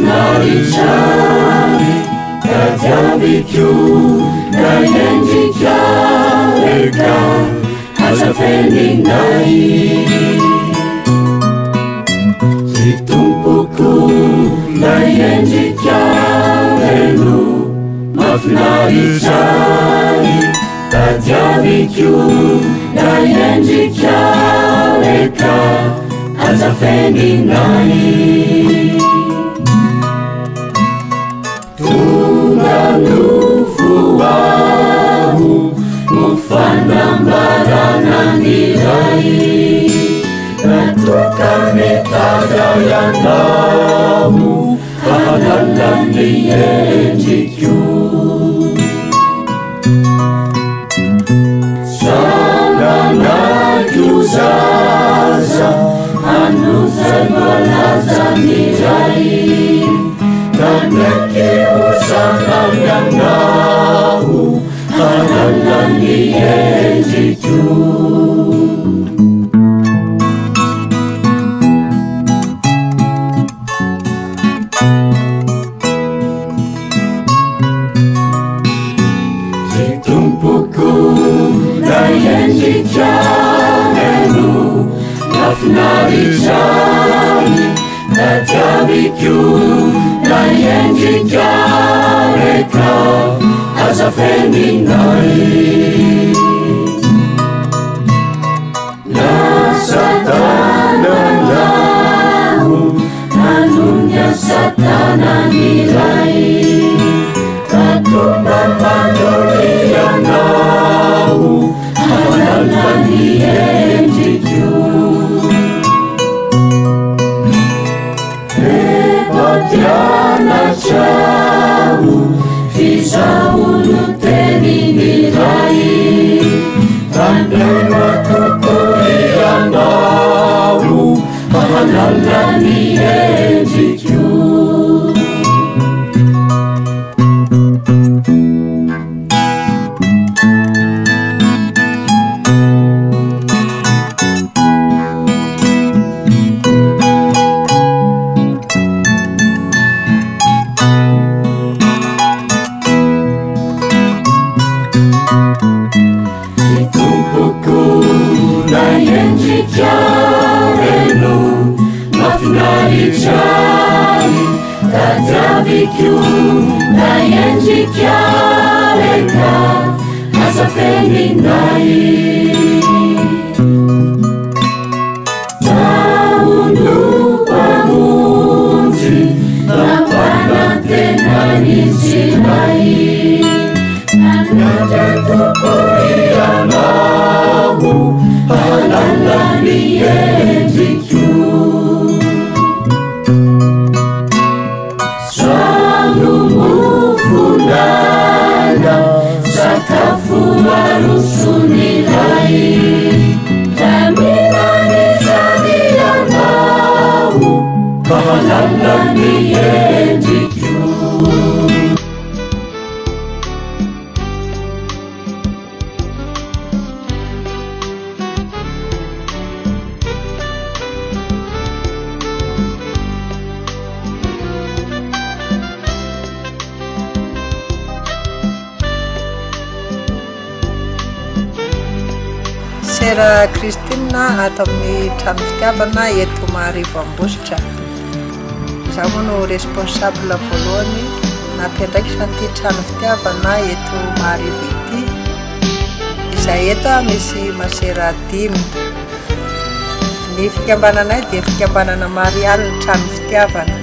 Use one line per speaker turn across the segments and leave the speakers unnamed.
Mahafinaritra ahy tadiaviko na endrika eka aza afenina ahy Ry Tompoko na endrika eno mahafinaritra ahy tadiaviko na endrika eka aza afenina ahy Tonga nofo aho ho fanambarana ny Ray Raha toa ka mitady ahy ianao hahalala ny endriko Sanganako zaza hanozay voalaza ny Ray Nanaiky ho zanany ianao hahalala ny endriko Ry Tompoko lay endrika eno mahafinaritra ahy tadiaviko lay endrika eka aza afenina ahy Lasa tanana aho nanohy asa tanany iray ka tonga manohy ianao hanala ny endriko Mpampianatra aho f'izaho no tenin'ny Ray Tandremo tokoa ianao hahalala ny endriko Ry Tompoko lay endrika eno mahafinaritra ahy tadiaviko lay endrika eka aza afenina ahy Zaho no Mpamonjy nampanantenain'izy Ray Nananatra tokoa ianao hahalala ny endriko Zaho no mofon'aina, sakafo aroson'ny Ray. Raha mihinana izany ianao, hahalala ny endriko.
Sera Christine ato amin'ny trano fitiavana eto Maharivo Ambositra. Izaho moa no responsable voalohany nampiandraikitra an'ity trano fitiavana eto Maharivo ity. Izay eto misy masera dimy. Ny fikambananay dia fikambanana Marialy Trano Fitiavana.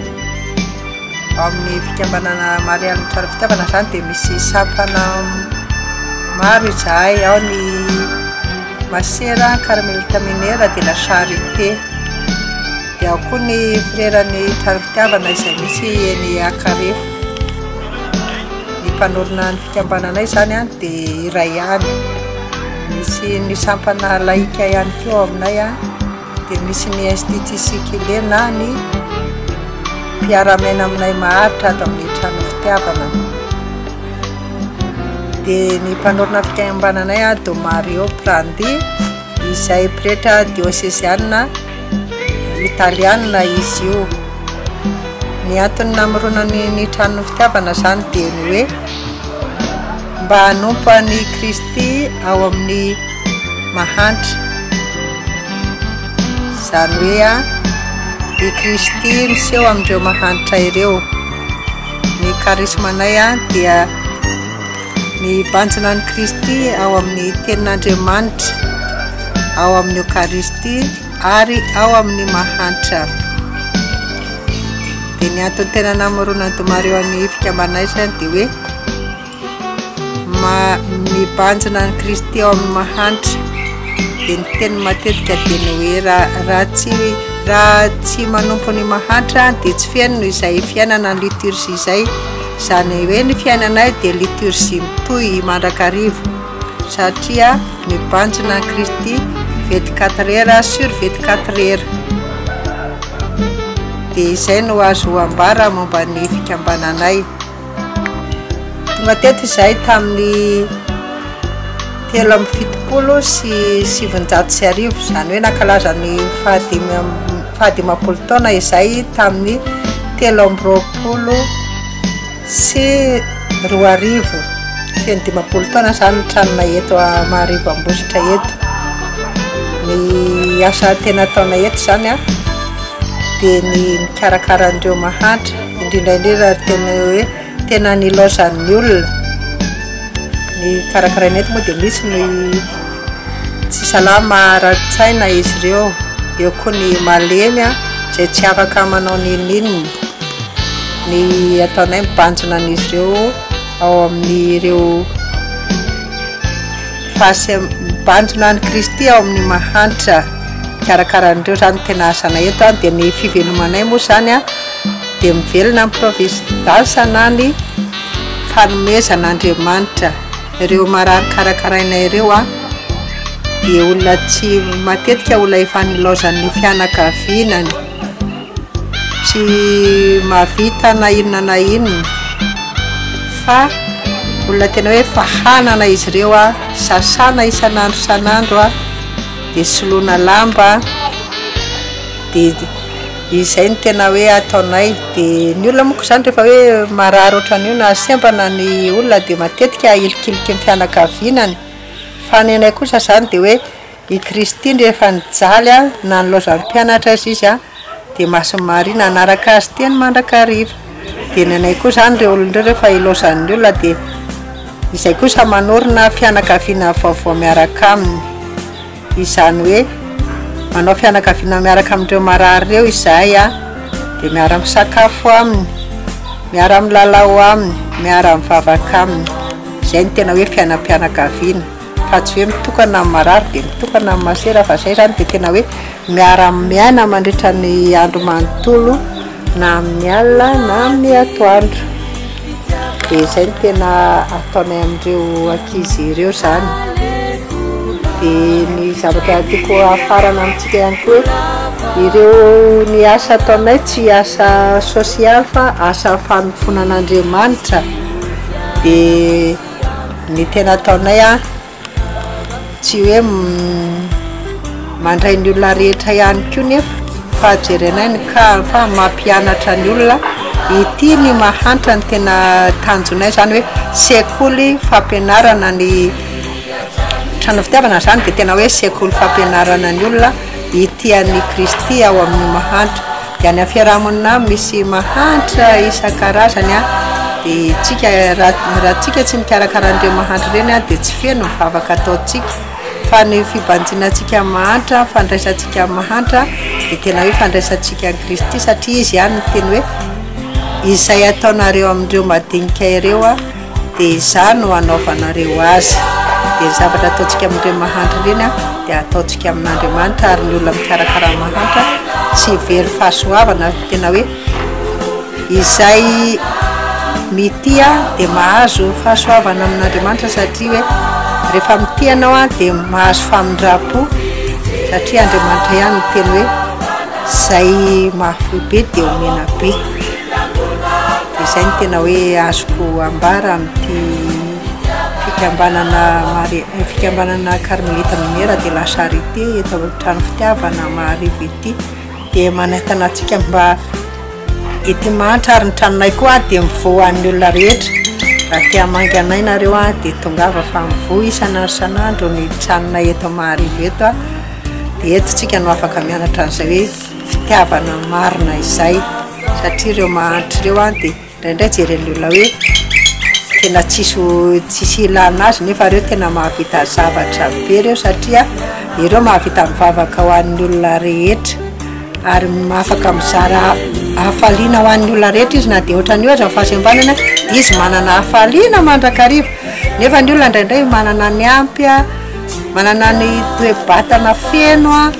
Ao amin'ny fikambanana Marialy Trano Fitiavana izany dia misy sampana maro izahay. Ao ny masera Carmelita Minera de la Charité. Dia ao koa ny freran'ny Trano Fitiavana izay misy eny Ankarefo. Ny mpanorina ny fikambananay izany dia iray ihany. Misy ny sampana laika ihany koa ao aminay dia misy ny institut Sikile na ny mpiara-miaina aminay maharitra ato amin'ny trano fitiavana. Dia ny mpanorina fikambananay Don Mario Prandi izay pretra dioseziana italiana izy io. Ny antony namoronany ny tranon'ny fitiavana izany dia ny hoe mba hanompo an'i Kristy ao amin'ny mahantra. Izany hoe i Kristy miseho amin'ireo mahantra ireo. Ny karismanay dia mibanjina an'i Kristy ao amin'ny tenin'Andriamanitra, ao amin'ny Eokaristia ary ao amin'ny mahantra. Dia ny antony tena namoronan'i Domario an'ny fikambanana izany dia hoe mibanjina an'i Kristy ao amin'ny mahantra. Dia ny teniny matetika dia ny hoe raha raha tsy raha tsy manompo ny mahantra dia tsy feno izay fiainana ny liturgie izay. Izany hoe ny fiainanay dia liturgie mitohy mandrakariva satria mibanjina an'i Kristy 24 heures sur 24 heures. Dia izay no azo ambara momba ny fikambananay. Tonga teto izahay tamin'ny 1973, izany hoe nankalaza ny fahadimy am- fahadimampolo taona izahay tamin'ny 2023. Feno 50 taona izany ny tranonay eto Maharivo Ambositra eto. Ny asa tena ataonay eto izany an, dia ny mikarakara an'ireo mahantra, indrindra indrindra ary tena hoe tena nilaozan'ny olona. Ny karakaraina eto moa dia misy ny tsy salama ara-tsaina izy ireo, eo koa ny malemy izay tsy afaka manao n'inon'inona. Ny ataonay mibanjina an'izy ireo ao amin'ireo fahasem- mibanjina an'i Kristy ao amin'ny mahantra. Mikarakara an'ireo izany no tena asanay eto an, dia ny fivelomanay moa izany an dia mivelona amin'ny providence na ny fanomezan'Andriamanitra. Ireo marary karakaraina ireo an dia olona tsy matetika olona efa nilaozan'ny fianakavianany, tsy mahavita na inona na inona fa olona tena hoe fahanana izy ireo an, sasana isan'andro isan'andro an, dia soloina lamba, dia izay no tena hoe ataonay. Dia ny olona manko izany rehefa hoe marary ohatran'io na sembana ny olona dia matetika ahilikiliky ny fianakavianany, fa ny anay kosa izany dia hoe i Kristy rehefa nijaly an, na nilaozan'ny mpianatra aza izy an, dia Masin'i Maria nanaraka azy teny mandrakariva. Dia ny anay koa izany ireo olona ireo rehefa ilaozan'ny olona dia izay kosa manorina fianakaviana vaovao miaraka aminy. Izany hoe manao fianakaviana miaraka amin'ireo marary ireo izahay an, dia miara-misakafo aminy, miara-milalao aminy, miara-mivavaka aminy. Izay no tena hoe fiainam-pianakaviana fa tsy hoe mitokana ny marary dia mitokana ny masera fa izay izany dia tena hoe miara-miaina mandritra ny andro manontolo na amin'ny alina na amin'ny atoandro. Dia izay no tena ataonay amin'ireo ankizy ireo izany. Dia ny zavatra tiako hafarana amintsika ihany koa hoe ireo ny asa ataonay tsy asa sosialy fa asa fanompoana an'Andriamanitra. Dia ny tena ataonay an, tsy hoe mandray ny olona rehetra ihany koa nefa fa jerenay ny cas fa mampianatra ny olona ity ny mahantra ny tena tanjonay zany hoe sekoly fampianarana ny trano fitiavana zany dia tena hoe sekoly fampianarana ny olona ity an'i Kristy ao amin'ny mahantra. Dia any amin'ny fiarahamonina misy mahantra isan-karazany an, dia tsika raha raha tsika tsy mikarakara an'ireo mahantra ireny an, dia tsy feno ny vavaka ataontsika. Fa ny fibanjinantsika mahantra, fandraisantsika mahantra dia tena hoe fandraisantsika an'i Kristy satria Izy ihany niteny hoe izay ataonareo amin'ireo madinika ireo an, dia izaho no hanaovanareo azy. Dia ny zavatra ataontsika amin'ireny mahantra ireny dia ataontsika amin'Andriamanitra ary ny olona mikarakara ny mahantra tsy very fahasoavana, tena hoe izay mitia dia mahazo fahasoavana amin'Andriamanitra satria hoe rehefa mitia ianao dia mahazo famindram-po satria Andriamanitra ihany no teny hoe izay mahafoy be dia omena be. Dia izay no tena hoe azoko ambara amin'ity fikambanana mari- fikambanana Carmelita Minera de la Charité eto amin'ny trano fitiavana Maharivo ity. Dia manentana antsika mba. Ety mahantra ary ny tranonay koa dia mivoha ho an'ny olona rehetra. Raha te hamangy anay nareo dia tongava fa mivoha isan'andro isan'andro ny tranonay eto Maharivo eto. Dia eto tsika no afaka mianatra an'izay hoe fitiavana marina izay satria ireo mahantra ireo dia indraindray jeren'ny olona hoe tena tsisy tsisy ilana azy nefa ireo tena mahavita zavatra be ireo satria ireo mahavita mivavaka ho an'ny olona rehetra ary afaka mizara hafaliana ho an'ny olona rehetra izy na dia ohatran'io aza ny fahasembanana izy manana hafaliana mandrakariva nefa ny olona indraindray manana ny ampy a Manana ny toe-batana feno aho,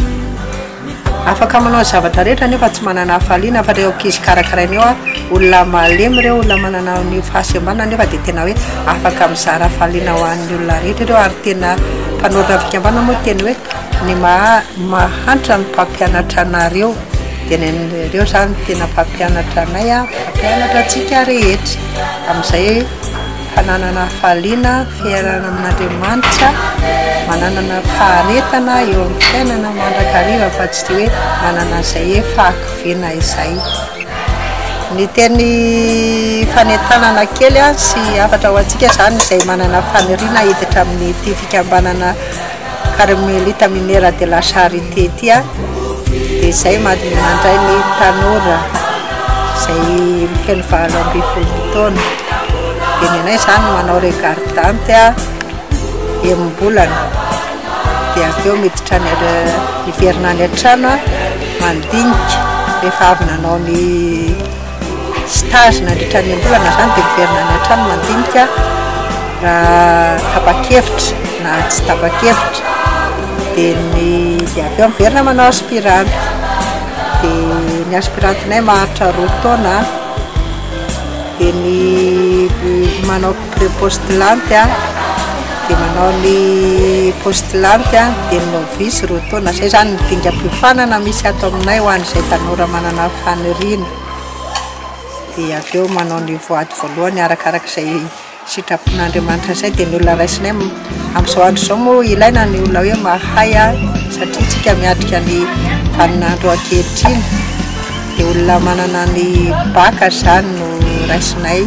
afaka manao ny zavatra rehetra nefa tsy manana hafaliana fa ireo ankizy karakaraina eo olona malemy ireo, olona manana ny fahasembanana nefa dia tena hoe afaka mizara hafaliana ho an'ny olona rehetra ireo ary tena mpanorina fikambanana moa teny hoe ny mahantra no mpampianatra anareo dia ny an'ireo izany tena mpampianatra anay, mpampianatra antsika rehetra amin'izay. Fananana hafaliana, fiainana amin'Andriamanitra, mananana faharetana eo amin'ny fiainana mandrakariva fa tsy dia hoe manana an'izay hoe fahakiviana izay. Ny teny fanentanana kely sy hafatra ho antsika izany izay manana faniriana hiditra amin'ity fikambanana Carmelita Minera de la Charité ity dia izay mandray ny tanora izay feno 18 taona. Dia ny anay izany manao regardante enim-bolana dia avy eo miditra any miverina any an-trano mandinika rehefa avy nanao ny stage nandritra ny enim-bolana izany dia miverina any an-trano mandinika raha tapa-kevitra na tsy tapa-kevitra dia ny dia avy eo miverina manao aspirante dia ny aspirantinay maharitra roa taona dia ny manao pré-postulante dia manao ny postulante dia ny novice roa taona, izay izany ny dingam-piofanana misy ato aminay ho an'izay tanora manana faniriana dia avy eo manao ny voady voalohany arakarak'izay sitrapon'Andriamanitra izay dia ny olona raisinay amin'izao andro izao moa ilaina ny olona hoe mahay satria tsika miatrika ny vaninandro ankehitriny dia olona manana ny bac izany no raisinay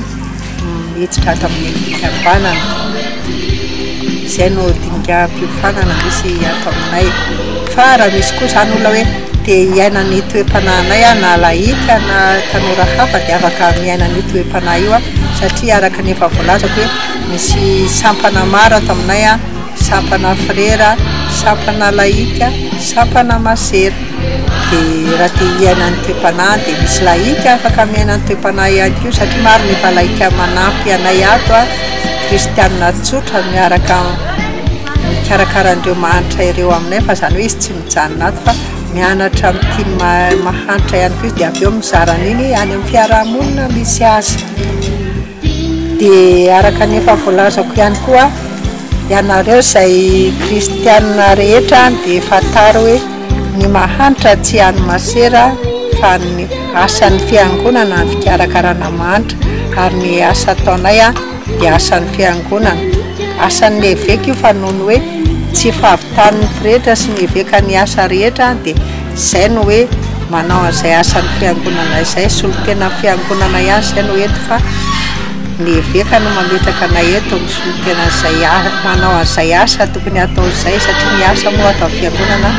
miditra ato amin'ny fikambanana. Izay no dingam-piofanana misy ato aminay. Fa raha misy koa izany olona hoe te hiaina ny toe-panahinay na lahika na tanora hafa dia afaka miaina an'io toe-panahy io satria araka ny efa voalazako hoe misy sampana maro ato aminay, sampana frera, sampana lahika, sampana masera. Dia raha te hiaina ny toe-panahy dia misy lahika afaka miaina ny toe-panahy ihany koa satria maro ny efa lahika manampy anay ato a, kristianina tsotra miaraka mikarakara an'ireo mahantra ireo aminay fa izany hoe izy tsy mijanona ato fa mianatra mitia ny mahantra ihany koa izy dia avy eo mizara an'iny any amin'ny fiarahamonina misy azy. Dia araka ny efa voalazako ihany koa, ianareo izay kristianina rehetra dia fantaro hoe ny mahantra tsy an'ny masera fa ny asan'ny fiangonana ny fikarakarana mahantra ary ny asa ataonay dia asan'ny fiangonana. Asan'ny eveka io fa noho ny hoe tsy fahavitan'ny pretra sy ny eveka ny asa rehetra dia izay no hoe manao an'izay asan'ny fiangonana izay, solontenan'ny fiangonana ihany izay no eto fa ny eveka no mametraka anay eto misolo tena an'izay manao an'izay asa tokony hatao izay satria ny asa moa ato amin'ny fiangonana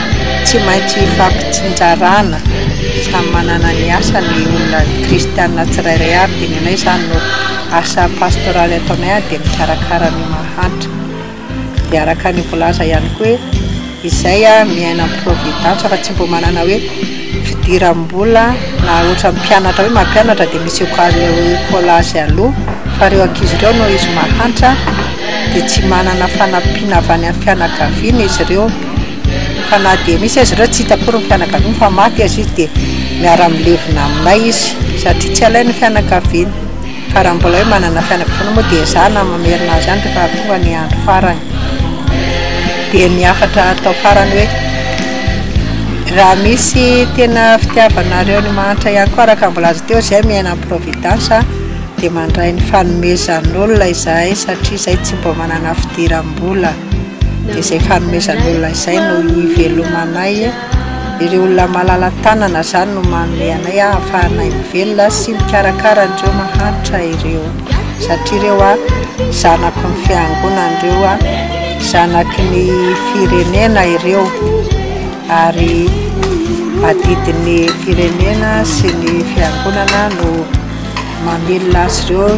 tsy maintsy ifampitsinjarana, samy manana ny asany ny olona kristiana tsirairay avy dia ny anay izany no asa pastoraly ataonay dia mikarakara ny mahantra. Dia araka ny voalaza ihany koa hoe izay miaina amin'ny providence fa tsy mbo manana hoe fidiram-bola na ohatran'ny mpianatra hoe mampianatra dia misy écolage aloha fa ireo ankizy ireo noho izy mahantra dia tsy manana fanampiana avy any amin'ny fianakaviana izy ireo fa na dia misy aza ireo tsy hita akory ny fianakaviany fa maty aza izy dia miara-milevina aminay izy satria tsy alain'ny fianakaviana. Fa raha mbola hoe manana fianakaviana moa dia ezahana mamerina azy ihany rehefa tonga ny andro farany. Dia ny hafatra atao farany hoe raha misy tena fitiavanareo ny mahantra ihany koa araka ny voalaza teo izay miaina amin'ny providence dia mandray ny fanomezan'olona izahay satria izay tsy mba manana fidiram-bola. Dia izay fanomezan'olona izay no ivelomanay. Ireo olona malala-tanana izany no manome anay ahafahanay mivelona sy mikarakara an'ireo mahantra ireo satria ireo zanaky ny fiangonana ireo, zanaky ny firenena ireo ary adidin'ny firenena sy ny fiangonana no mamelona azy ireo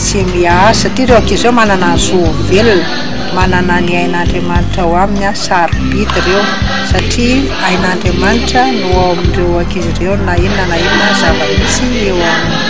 sy miahy satria ireo ankizy ireo manana ny zo ho velona, manana ny ain'Andriamanitra ao aminy, sarobidy ireo satria ain'Andriamanitra no ao amin'ireo ankizy ireo na inona na inona zava-misy eo aminy.